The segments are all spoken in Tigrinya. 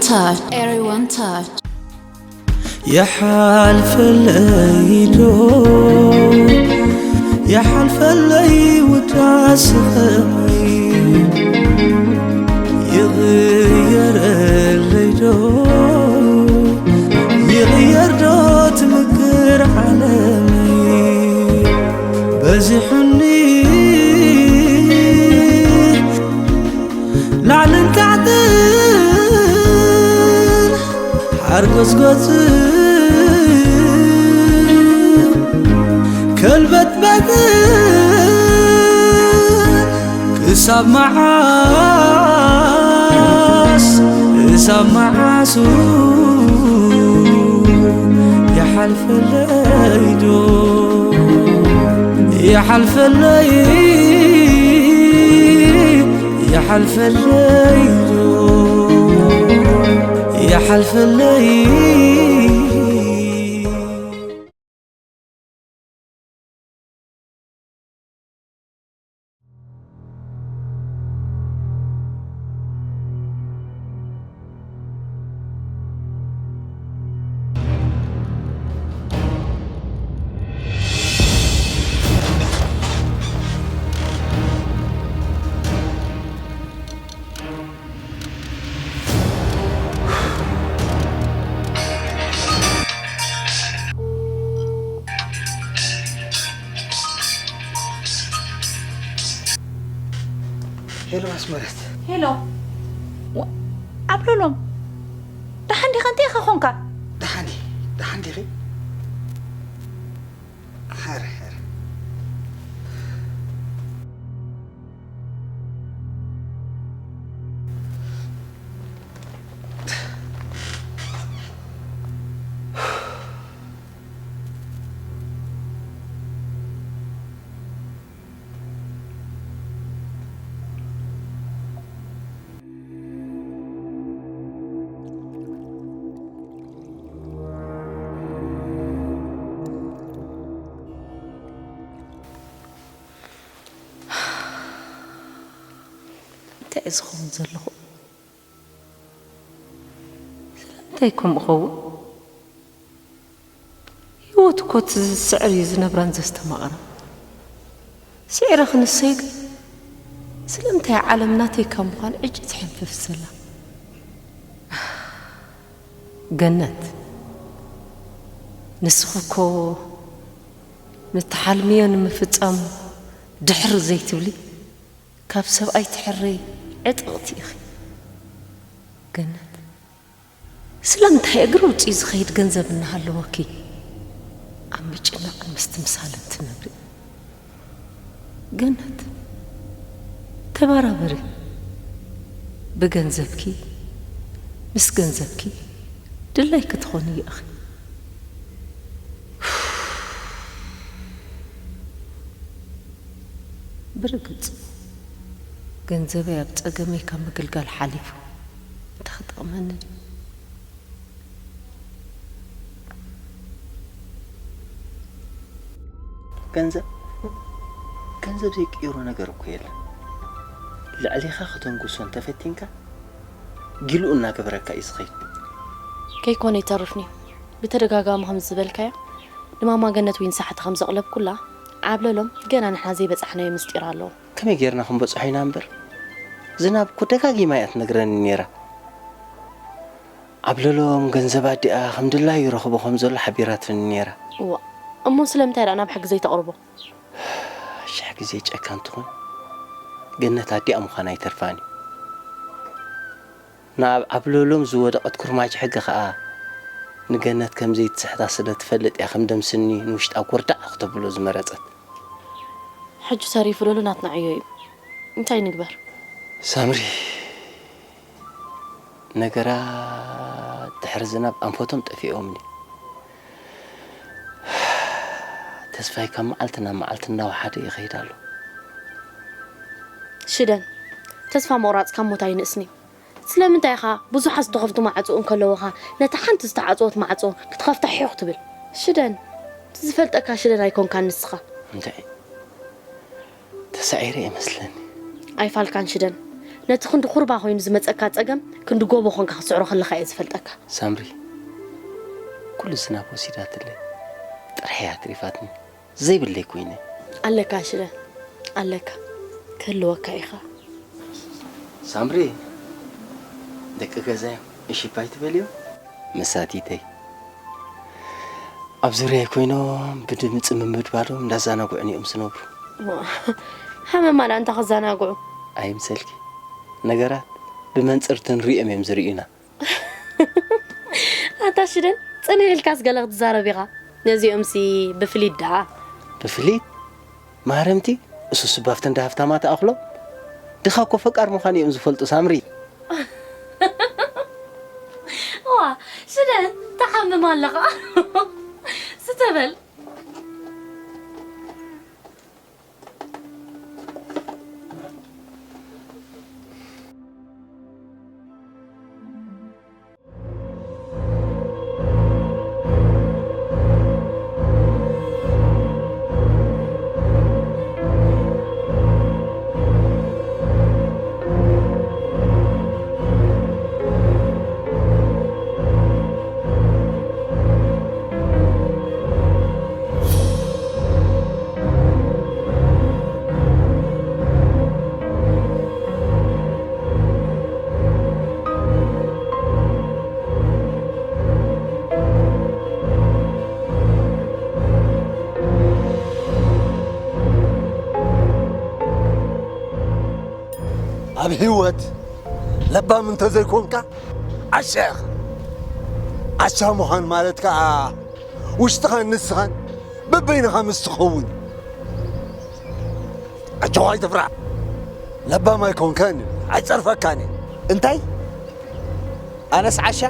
Touch, Area One Touch. يحلفلي ዶ يحلفلي وداس خمي يغير اللي دو يغير دو تمكر عالمي بزحني ላዕልን ታሕትን ሓርጎጽጎጽን ከልበትበትን ክሳብ መዓስ ክሳብ መዓሱ ይሓልፈለይ ዶ ይሓልፈለይ ይሓልፈለይ ዶ ይሓልፈለይ ሄሎ ኣስመረት። ሄሎ። ዋ-፣ ኣብለሎም። ደሓን ዲኻ? እንታይ ኢኻ ኾንካ? ደሓን እየ። ደሓን ዲኺ? ሕር ሕር። እንታይ እዩ ዝኸውን ዘለኹ? ስለምንታይ ከምኡ ኸውን? ህይወት እኮ እቲ ዝስዕር እዩ ዝነብራን ዘስተማቕራን። ስዒረ ክንሰይ ግን ስለምንታይ ዓለም ናተይ ካብ ምዃን ዕጭ ትሕንፍፍ ዘላ? ገነት፣ ንስኺ እኮ ንትሓልምዮ ንምፍጻሙ ድሕር ዘይትብሊ፣ ካብ ሰብኣይ ትሕረይ ዕጥቕቲ ኢኺ። ገነት፣ ስለምንታይ እግሪ ውፅኢ ዝኸይድ ገንዘብ እናሃለወኪ ኣብ ምጭናቕን ምስትምሳልን ትነብሪ? ገነት፣ ተባራበሪ። ብገንዘብኪ፣ ምስ ገንዘብኪ ድላይኪ ትኾኒ ኢኺ። ብርግጽ፣ ገንዘበይ ኣብ ጸገመይ ካብ ምግልጋል ሓሊፉ እንታይ ክጠቕመኒ ድዩ? ገንዘብ፣ ገንዘብ ዘይቅይሮ ነገር እኮ የለን። ልዕሌኻ ከተንጉሶ እንተፈቲንካ፣ ጊልኡ እናገበረካ እዩ ዝኸይድ። ከይኮነ ይተርፍኒ። ብተደጋጋሚ ከም ዝበልካዮ፣ ንማማ ገነት ዊን ሰሓቲ ከም ዘቕለብኩላ፣ ዓብለሎም ገና ንሕና ዘይበጻሕናዮ ምስጢር ኣለዎ። ከመይ ጌርና ክንበጽሖ ኢና እምበር? ዝናብ እኮ ደጋጊማ እያ ትነግረኒ ነይራ። ዓብለሎም ገንዘብ ኣዲኣ ከም ድላዩ ይረኽቦ ከም ዘሎ ሓቢራትኒ ነይራ። እዋ፣ እሞ ስለምንታይ ደኣ ናብ ሕጊ ዘይተቕርቦ? ሽሕ ግዜ ጨካን ትኹን፣ ገነት ኣዲኣ ምዃና ኣይተርፋን እዩ። ንኣብ ዓብለሎም ዝወደቐት ኩርማጅ ሕጊ ኸኣ ንገነት ከም ዘይትስሕታ ስለ ትፈልጥ እያ ከም ደም ስኒ ንውሽጣ ጎርዳዕ ክተብሎ ዝመረጸት። ሕጂ ተሪፉ ዘሎ ናትና ዕዮ እዩ። እንታይ ንግበር? ሳምሪ፣ ነገራት ድሕሪ ዝናብ ኣንፈቶም ጠፊኦምኒ። ተስፋይ ካብ መዓልቲ ናብ መዓልቲ እናወሓደ ይኸይድ ኣሎ። ሽደን፣ ተስፋ ምቑራጽ ካብ ሞት ኣይንእስን እዩ። ስለምንታይ ኢኻ ብዙሓት ዝተኸፍቱ ማዕጾ እንከለዉኻ ነታ ሓንቲ ዝተዓጽወት ማዕጾ ክትኸፍታ ሒኽ ትብል? ሽደን፣ እቲ ዝፈልጠካ ሽደን ኣይኮንካን ንስኻ። እንታይ? ተሳዒረ እየ መስለኒ። ኣይፋልካን ሽደን። ነቲ ክንዲ ኩርባ ኮይኑ ዝመጸካ ጸገም ክንዲ ጎቦ ኮንካ ክትስዕሮ ከለኻ እየ ዝፈልጠካ። ሳምሪ፣ ኩሉ ዝናብ ወሲዳትለይ፣ ጥራሕ እያ ኣትሪፋትኒ። ዘይብለይ ኮይነ። ኣለካ ሽረ፣ ኣለካ። ክህልወካ ኢኻ። ሳምሪ፣ ደቂ ገዛይ እሺ ባይ ትበልዮ? መሳቲተይ። ኣብ ዙርያይ ኮይኖም ብድምፂ ምምድባዶም እንዳዘናግዑኒ እዮም ዝነብሩ። ዋ፣ ሃመማ ደኣ እንታይ ከዘናግዑ? ኣይምሰልኪ። ነገራት ብመንፅር ትንሪኦም እዮም ዝርእዩና። ኣታ ሽደን፣ ፅንሕ ኢልካስ ገለ ክትዛረብ ኢኻ። ነዚኦምሲ ብፍሊት ደኣ። ብፍሊት? ማረምቲ፣ እሱስ እባ ኣብተን ደሃፍታማት ኣኽሎም። ድኻ እኮ ፈቃር ምዃን እዮም ዝፈልጡ፣ ሳምሪ። ዋ፣ ሽደን፣ ትሓምም ኣለኻ። ስተበል። ኣብ ህይወት ለባም እንተዘይኮንካ ዓሻ ኢኻ። ዓሻ ምዃን ማለት ከኣ ውሽጥኻን ንስኻን በበይንኻ ምስ ትኸውን። ኣጆኻ ኣይትፍራሕ። ለባም ኣይኮንካን፣ ኣይጸርፈካን እየ። እንታይ? ኣነስ ዓሻ?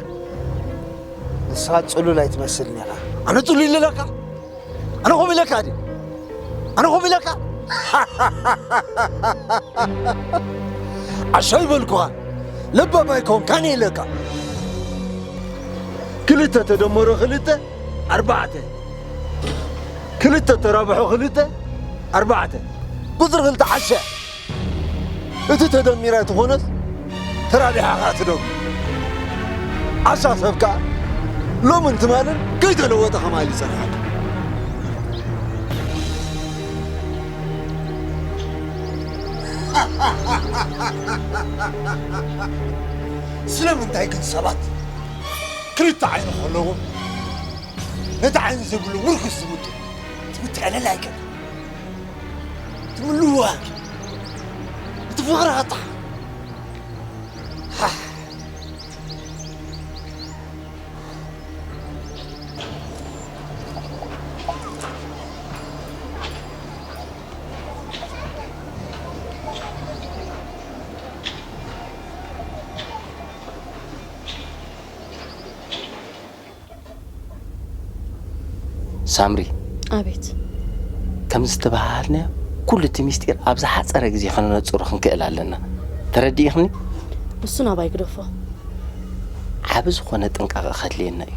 ንስኻ ጽሉል ኣይትመስልን ኢኻ። ኣነ ጽሉል ኢለካ? ኣነ ኸም ኢለካ ድየ? ኣነ ኸም ኢለካ? ዓሻ ይበልኩኻ። ለባም ኣይኮንካን እየ ኢለካ። ክልተ ተደመሮ ክልተ፣ ኣርባዕተ። ክልተ ተራብሖ ክልተ፣ ኣርባዕተ። ቁጽሪ ክልተ ዓሻ። እቲ ተደሚራ ትኾነስ ተራቢሓ ኸኣ ትደምር። ዓሻ ሰብ ከኣ ሎምን ትማልን ከይተለወጠ ከማሊ ይጸንሓካ። ስለምንታይ ግን ሰባት ክልተ ዓይኒ ከለዎም ነቲ ዓይኒ ዘይብሉ ምርኩስ ዝምጡ? ትምትዕልል ኣይከ ትምልዋል እቲ ፍቕሪ ኣታ ሳምሪ፣ ኣቤት። ከም ዝተባሃልናዮ ኩሉ እቲ ሚስጢር ኣብ ዝሓጸረ ግዜ ከነነጽሮ ክንክእል ኣለና። ተረዲእኽኒ? ንሱ ናባይ ግደፎ። ዓቢ ዝኾነ ጥንቃቐ ከድልየና እዩ።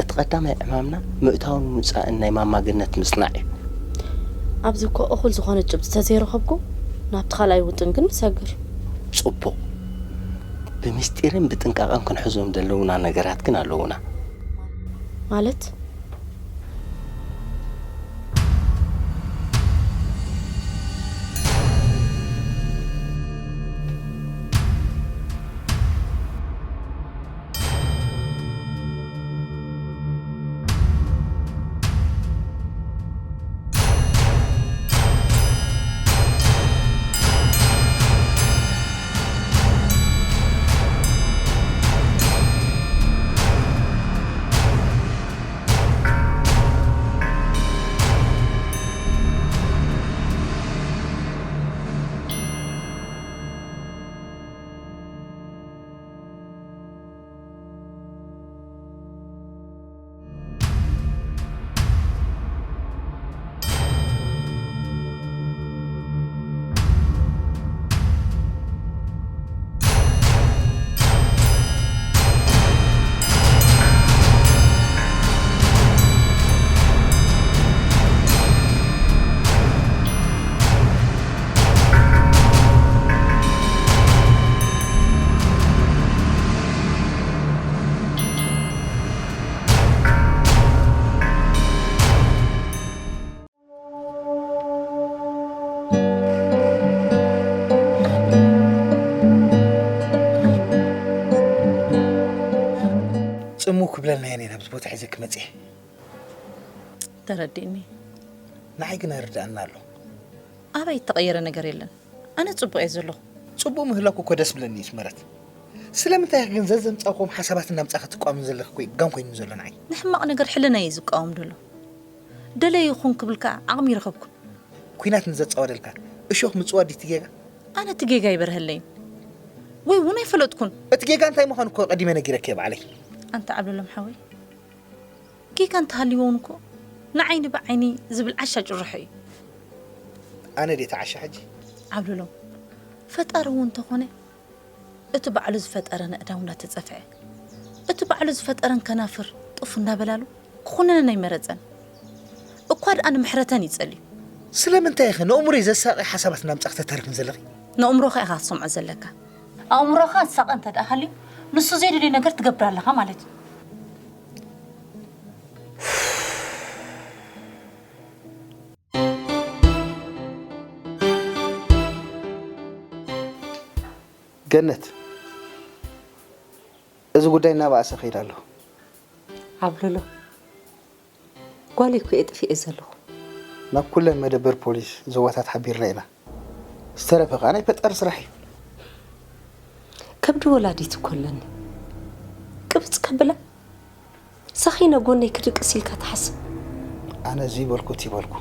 እቲ ቀዳማይ ዕማምና ምእታውን ምውጻእን ናይ ማማ ገነት ምጽናዕ እዩ። ኣብዚ እኮ እኹል ዝኾነ ጭብጢ ተዘይረኸብኩ ናብቲ ካልኣይ ውጥን ግን ንሰግር። ጽቡቕ። ብሚስጢርን ብጥንቃቐን ክንሕዞም ዘለውና ነገራት ግን ኣለውና። ማለት? ጥሙ ክብለልና እየ ነይረ ኣብዚ ቦታ ሒዘ ክመጽእ። ተረዲእኒ። ንዓይ ግን ኣይርድኣና ኣሎ። ኣባይ እተቐየረ ነገር የለን። ኣነ ጽቡቕ እየ ዘለኹ። ጽቡቕ ምህላውኩ እኮ ደስ ብለኒ እዩ ስመረት። ስለምንታይ ኢኺ ግን ዘዘምጻእኩም ሓሳባት እናምጻእኺ ትቃወሚ ዘለኺ እኮ እዩ ጋም ኮይኑ ዘሎ ንዓይ። ንሕማቕ ነገር ሕልና እዩ ዝቃወም ዘሎ። ደለየ ይኹን ክብል ከኣ ዓቕሚ ይረኸብኩን። ኲናት ንዘጻወደልካ እሾኽ ምጽዋድ ድዩ እቲ ጌጋ? ኣነ እቲ ጌጋ ኣይበርሀለይን። ወይ እውን ኣይፈለጥኩን። እቲ ጌጋ እንታይ ምዃኑ እኮ ቀዲመ ነጊረኪ እየ ባዕለይ። ኣንታ ዓብለሎም ሓወይ፣ ጌጋ እንተሃልይዎ እውን እኮ ንዓይኒ ብዓይኒ ዝብል ዓሻ ጭርሖ እዩ። ኣነ ድየ እቲ ዓሻ ሕጂ? ዓብለሎም፣ ፈጣሪ እውን እንተኾነ እቲ ባዕሉ ዝፈጠረን ኣእዳው እናተጸፍዐ፣ እቲ ባዕሉ ዝፈጠረን ከናፍር ጥፉ እናበላሉ ክኹነነን ኣይመረጸን። እኳ ደኣ ንምሕረተን ይጸልዩ። ስለምንታይ ኢኺ ነእምሮይ ዘሳቒ ሓሳባት እናምጻእኪ ተተርፍኒ ዘለኺ? ነእምሮኻ ኢኻ ክትሰምዖ ዘለካ። ኣእምሮኻ ዝሳቐ እንተ ደኣ ሃልዩ፣ ንሱ ዘይደልዮ ነገር ትገብር ኣለኻ ማለት እዩ። ገነት፣ እዚ ጉዳይ እናበኣሰ ከይድ ኣሎ። ዓብለሎ፣ ጓለይ እኮ እየ ጠፊኤ ዘለኹ። ናብ ኩለን መደበር ፖሊስ ዞባታት ሓቢርና ኢና። ዝተረፈ ከኣ ናይ ፈጣሪ ስራሕ እዩ። ከብዲ ወላዲት እኮ ኣለኒ። ቅብጽ ከብላ፣ ሰኺነ ጎነይ ክድቅስ ኢልካ ትሓስብ? ኣነ እዚ በልኩ እቲ በልኩ።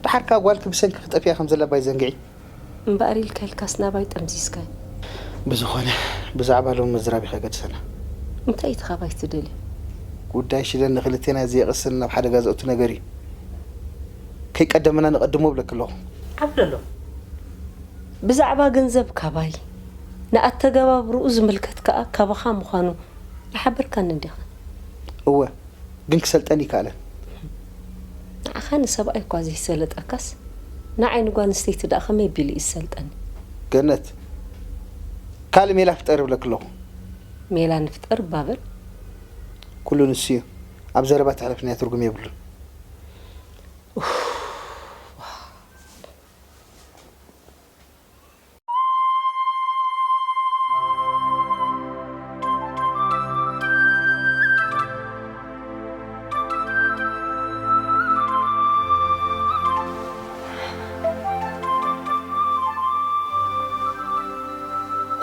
ደሓር ከኣ ጓልኪ ብሰንኪ ክጠፍያ ከም ዘለባ ይዘንግዒ። እምበኣር ኢልካ ኢልካስ ናባይ ጠምዚዝካዮ። ብዝኾነ፣ ብዛዕባ ሎሚ ምዝራብ እዩ ከገድሰና። እንታይ እዩ እቲ ካባይ ትደልዮ? ጉዳይ ሽደን ንክልቴና ዘየቕስን ናብ ሓደጋ ዘእቱ ነገር እዩ። ከይቀደመና ንቐድሞ እብለኪ ኣለኹ። ዓብለሎ፣ ብዛዕባ ገንዘብ ካባይ፣ ንኣተገባብርኡ ዝምልከት ከኣ ካባኻ ምዃኑ ዝሓበርካኒ እንዲኻ። እወ፣ ግን ክሰልጠን ይከኣለን። ንዓኻ ንሰብኣይ እኳ ዘይሰለጠካስ፣ ንዓይ ንጓል ኣንስተይቲ ደኣ ከመይ ቢሉ እዩ ዝሰልጠኒ? ገነት፣ ካልእ ሜላ ፍጠር እብለኪ ኣለኹ። ሜላ ንፍጠር እባ በል። ኩሉ ንሱ እዩ። ኣብ ዘረባ ተሕልፍንያ ትርጉም የብሉን። ኡፍ።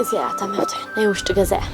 እዚኣ እታ መፍትሕ ናይ ውሽጢ ገዛ እያ።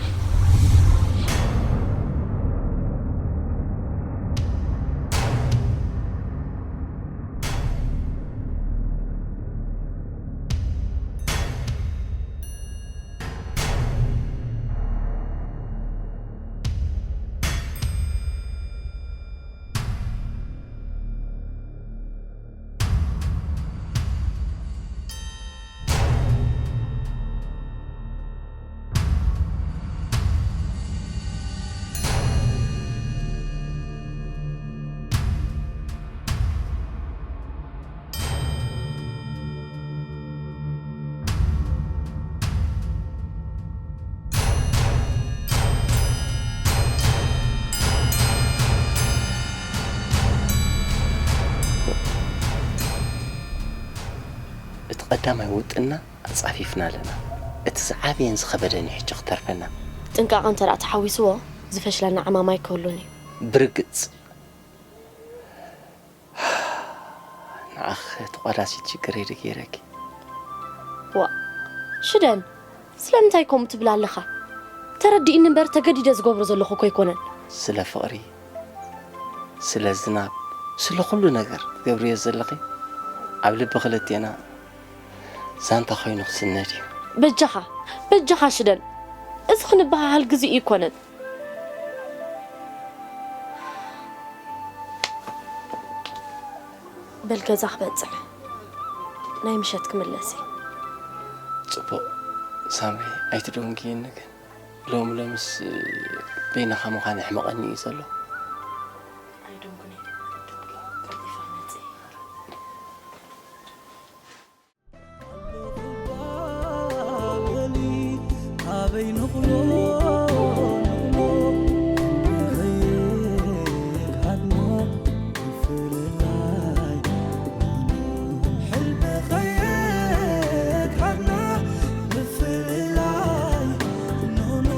እቲ ቀዳማይ ውጥንና ኣጻፊፍና ኣለና። እቲ ዝዓበየን ዝኸበደን እዩ ሕጂ ክተርፈና። ጥንቃቐ እንተ ደኣ ተሓዊስዎ፣ ዝፈሽለና ዕማም ኣይክህሉን እዩ። ብርግጽ። ንዓኺ ተቋዳሲት ሽግረይ ዶ ገይረኪ? ዋእ፣ ሽደን፣ ስለምንታይ ከምኡ ትብል ኣለኻ? ተረዲእኒ እምበር፣ ተገዲደ ዝገብሮ ዘለኹ እኮ ኣይኮነን። ስለ ፍቕሪ፣ ስለ ዝናብ፣ ስለ ኩሉ ነገር ትገብርዮ ዘለኺ፣ ኣብ ልቢ ክልቴና ዛንታ ኮይኑ ክስነድ እዩ። በጃኻ፣ በጃኻ ሽደን፣ እዚ ክንበሃሃል ግዜኡ ኣይኮነን። በል ገዛ ክበጽሕ፣ ናይ ምሸት ክምለስ እየ። ጽቡቕ ሳምሪ፣ ኣይትደንጉየኒ ግን። ሎሚ ሎምስ በይንኻ ምዃን የሕምቐኒ እዩ ዘሎ። ኣይደንጉን እየ። ቀልጢፈ ክመጽእ እየ። ኣበይ ንኽሎ ንኽሎ ከይካድና ብፍልላይ፣ ሕልሚ ከይካድና ብፍልላይ፣ ኖኖ።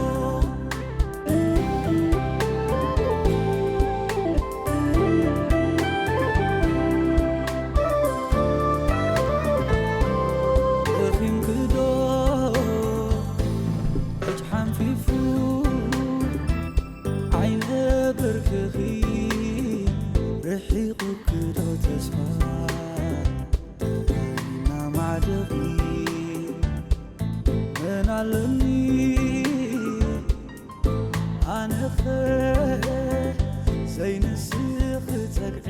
ኣሎኒ ኣነኸ ዘይንስኽ ጸግዒ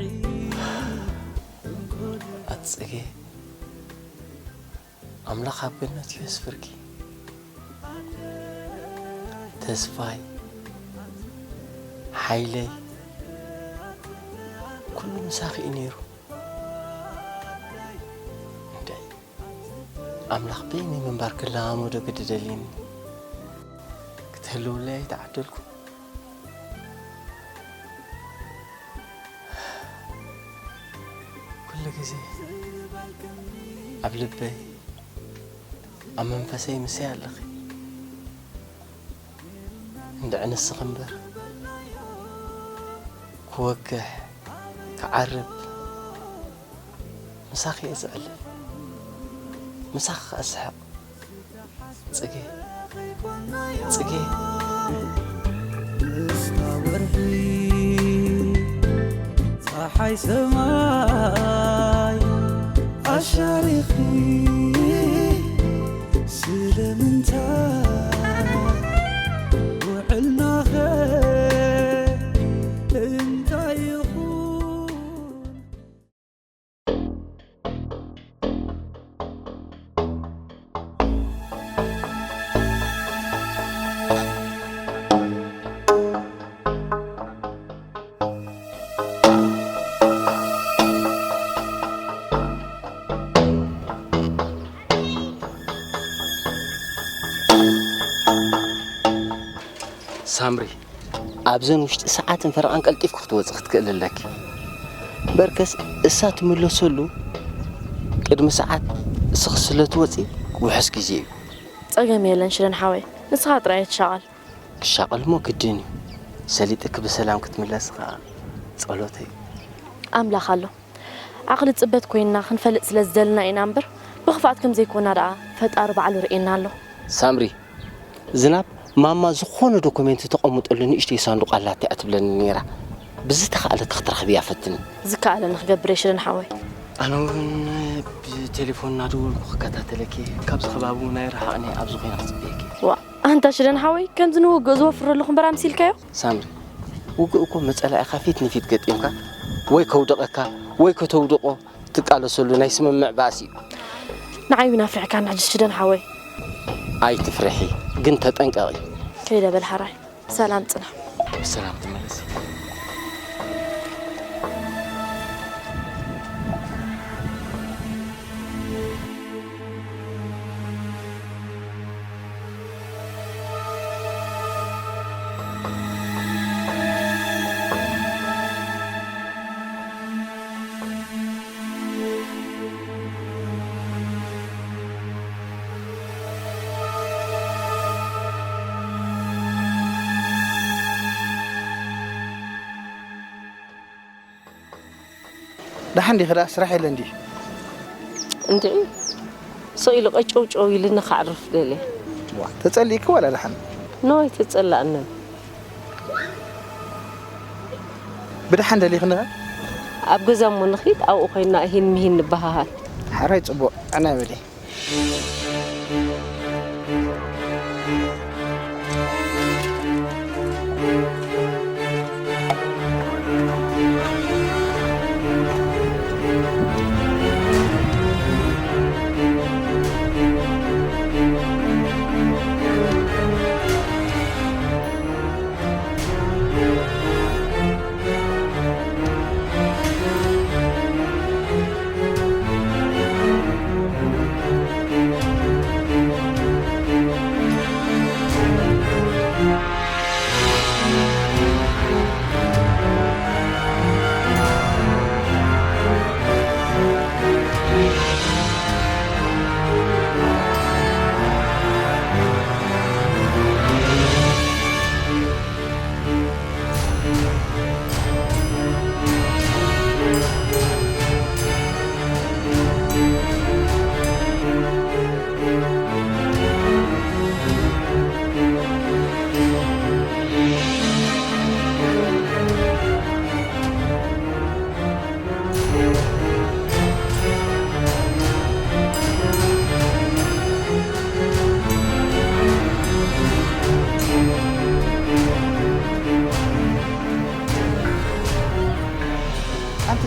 ኣጽጌ ኣምላኽ ኣብ ገነቱ የስፍርኪ። ተስፋይ፣ ሓይለይ፣ ኩሉ ምሳኺ እዩ ነይሩ። እንድዒ፣ ኣምላኽ በይነይ ምንባር ክለማመዶ ግዲ ደልየኒ። ክትህልውለይ ኣይተዓደልኩ። ኩሉ ግዜ ኣብ ልበይ፣ ኣብ መንፈሰይ ምሰይ ኣለኺ። እንድዒ ንስኺ እምበር፣ ክወግሕ፣ ክዓርብ፣ ምሳኺ እየ ዝዕልል። ምሳኺ ከኣ ዝስሕቕ። ጽጌ፣ ጽጌ። ምስታ ወርሒ፣ ጸሓይ ሰማይ ኣሻሪኺ፣ ስለምንታይ ውዕልናኸ እንታይ ይኹን? ሳምሪ፣ ኣብዘን ውሽጢ ሰዓትን ፈረቓን ቀልጢፍኪ ክትወፂ ክትክእሊ ኣለኪ። በርከስ እሳ ትምለሰሉ ቅድሚ ሰዓት እስኺ ስለ ትወፂ ውሑስ ግዜ እዩ። ጸገም የለን ሽደን ሓወይ፣ ንስኻ ጥራይ ኣይትሻቐል። ክሻቐል እሞ ግድን እዩ። ሰሊጥኪ ብሰላም ክትምለሲ ኸኣ ጸሎተይ እዩ። ኣምላኽ ኣሎ። ዓቕሊ ጽበት ኮይንና ክንፈልጥ ስለ ዝደልና ኢና እምበር፣ ብኽፍኣት ከም ዘይኮና ደኣ ፈጣሪ ባዕሉ ርእየና ኣሎ። ሳምሪ፣ ዝናብ ማማ ዝኾነ ዶኩሜንት ተቐምጠሉ ንእሽተይ ሳንዱቕ ኣላታ እያ ትብለኒ ነይራ። ብዝተኻእለኪ ክትረኽብያ ፈትኒ። ዝከኣለኒ ክገብር እየ ሽደን ሓወይ። ኣነ እውን ብቴሌፎን እናደወልኩ ክከታተለኪ፣ ካብዚ ከባቢ እውን ኣይረሓቕን እየ፣ ኣብዚ ኮይነ ክጽበየኪ። ዋእ፣ ኣንታ ሽደን ሓወይ፣ ከምዚ ንውግእ ዝወፍር ኣለኹ እምበር ኣምሲልካዮ? ሳምሪ፣ ውግእ እኮ መጸላኢኻ ፊት ንፊት ገጢምካ ወይ ከውድቐካ ወይ ከተውድቖ ትቃለሰሉ ናይ ስምምዕ ባእሲ እዩ። ንዓይ እውን ኣፍሪሕካኒ ሕጂ ሽደን ሓወይ። ኣይትፍርሒ፣ ግን ተጠንቀቒ። ከይደ በል ሓራይ፣ ብሰላም ጽናሕ። ብሰላም ትመለሲ። ደሓን ዲኺ? ደኣ ስራሕ የለን ድዩ? እንድዒ፣ ስቕ ኢሉ ቀጨውጨው ኢሉኒ ከዕርፍ ደልየ። ዋ፣ ተጸሊእኪ ዋላ ደሓን? ኖ፣ ኣይተጸላእንን። ብደሓን ደሊኽኒ ኸ? ኣብ ገዛ እሞ ንኺድ፣ ኣብኡ ኮይና እሂን ምሂን ንበሃሃል። ሓራይ ጽቡቕ፣ ዕናይ በሊ።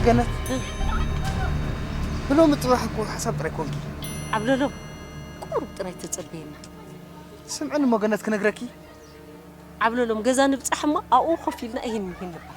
ገነት፣ ብሎሚ ጽባሕ እኮ ሓሳብ ጥራይ ኮንኪ። ዓብለሎም፣ ቁሩብ ጥራይ ተጸበየና። ስምዕኒ እሞ ገነት ክነግረኪ። ዓብለሎም፣ ገዛ ንብጻሕ እሞ ኣብኡ ኮፍ ኢልና እሂን ምሂን ንበሃል።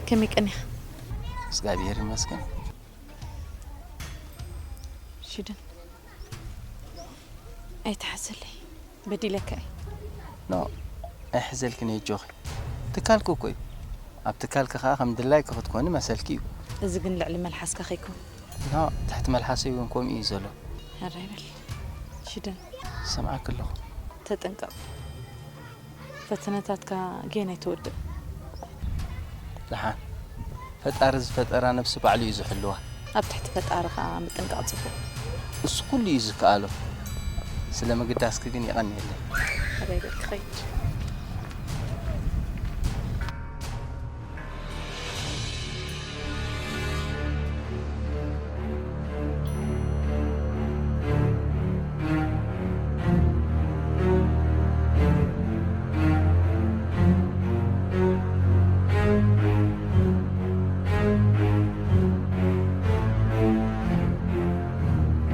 ከመይ ቀኒኻ? እግዚኣብሔር ይመስገን። ሽደን፣ ኣይትሓዘለይ፣ በዲለካ እየ። ኖ፣ ኣይሕዘልክን እየ፣ ኣጆኺ። ትካልኪ እኮ እዩ። ኣብ ትካልኪ ኸዓ ከም ድላይኪ ክትኮኒ መሰልኪ እዩ። እዚ ግን ልዕሊ መልሓስካ ከይኮን። ኖ፣ ትሕቲ መልሓሰይ እውን ከምኡ እዩ ዘሎ። ሕራይ በል ሽደን። ሰምዓኪ ኣለኹ። ተጠንቀቕ። ፈተነታትካ ጌና ኣይትወድእ። ደሓን፣ ፈጣሪ ዝፈጠራ ነብሲ ባዕሉ እዩ ዝሕልዋ። ኣብ ትሕቲ ፈጣሪ ኸዓ ምጥንቃቕ ጽቡቕ። እሱ ኩሉ እዩ ዝከኣሎ። ስለ ምግዳስኪ ግን የቐንየለይ። ሕራይ በል ክኸይድ።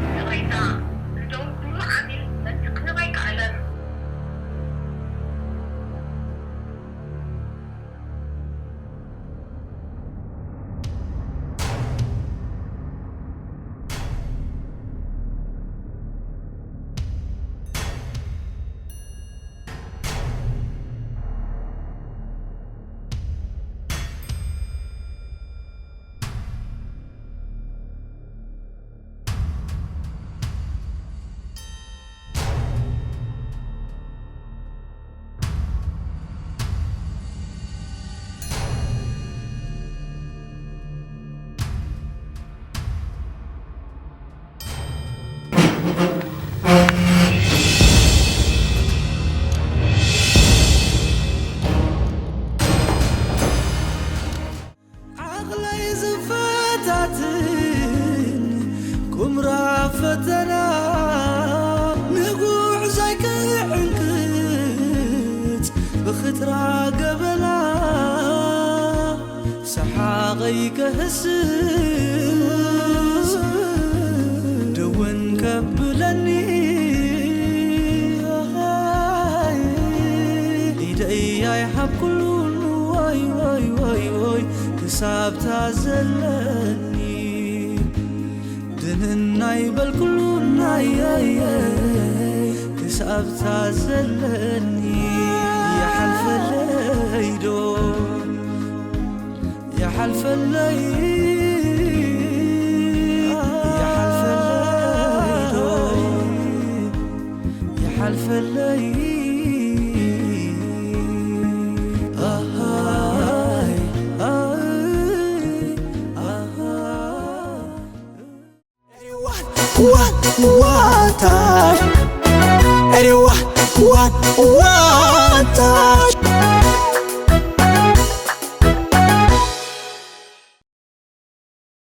ይቕሬታ፣ ክደውል ኩሉ ዓሚል ነቲ ክህብ ኣይከኣለን። ዓቕለይ ዝፈታትን ቁምራ ፈተና፣ ንጉዕዞይ ክዕንክጽ ብኽትራ ገበና፣ ሰሓቐይ ከህስስ ደወን ከብለኒ፣ ኢደይ ኣይሃብኩሉን ወይ ወይ ወይ ወይ ክሳብ ታዘለኒ፣ ድንን ኣይበልኩሉን ኣየየ ክሳብ ታዘለኒ፣ ይሓልፈለይ ዶ ይሓልፈለይ፣ ይሓልፈለይ ዶ፣ ይሓልፈለይ። ኣሃይ፣ ኣይ፣ ኣሃ። Everyone, one, one time. Everyone, one, one time.